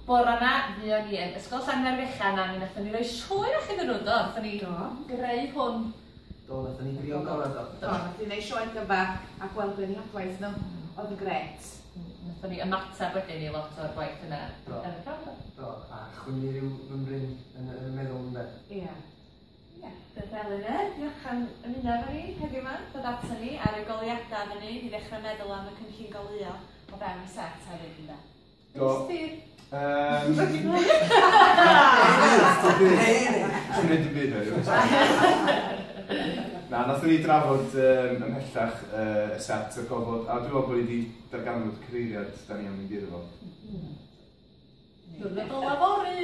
Bora 'ma, fuon ni yn Ysgol Llanfairfechan a mi nathon ni roi sioe fach iddyn nhw, do? Nathon ni greu hwn. Do, nathon ni drio'n gorau, do. Do, nathon ni neud sioe gyfa a gweld be o'n 'u adwaith nhw. Oedd yn grêt. Nathon ni ymateb wedyn i lot o'r gwaith yna. Do. Yn y praf, do? Do, a chwynnu ryw fymryn yn y meddwl, ynde? Ia. Ia. Beth Eluned, diolch am ymuno efo ni heddiw 'ma, dod ato ni ar y goleuadau fyny i ddechrau meddwl am y cynllun goleuo o fewn y set hefyd, ynde? Do. Nes di? Ti'n gwneud dim byd heddiw. Na, nathon ni drafod ymhellach y set a'r gofod, a dwi'n meddwl bod ni wedi darganfod cyfeiriad da ni am mynd iddo fo. Diwrnod olaf fory!